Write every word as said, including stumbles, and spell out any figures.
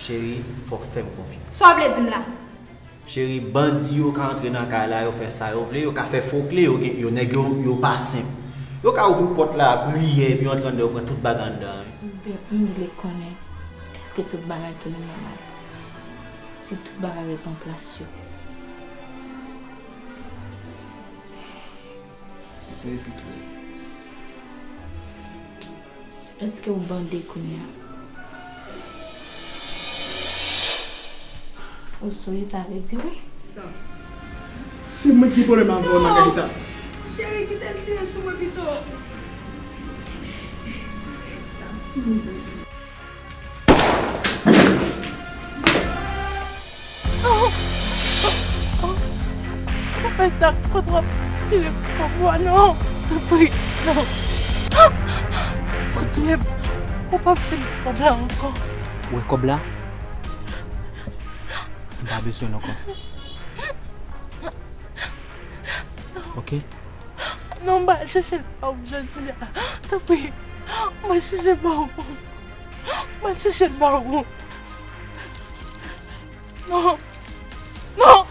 Cheri, fò w fè m konfyans. Sa w vle di m la? Cheri, bandi yo ka antre nan kay la, yo fè sa yo vle, yo ka fè fo kle, yo gen, yo nèg yo, yo pa senp. Yo ka ouvri pòt la, griye, epi yo antre anndan, yo pran tout bagay anndan an, wi. Ebyen, m vle konnen, èske tout bagay tounen nòmal? Si tout bagay ret an plas yo? Eseye pi klè. Èske w bande kounye a? Ou souri, sa vle di wi. Se mwen ki gen pwoblèm avè w, Magalita. Cheri, kite l tire sou mwen pito. Ou fè sa kont w ap tire kòb ou a non. Tanpri, non. Si w touye m, ou p ap jwenn kòb la ankò. Ou wè kòb la? M pa bezwen l ankò. Ok? Non, m pral chèche l ba ou jodi a. Tanpri, m pral chèche l ba ou. M pral chèche l ba ou. Non. Non.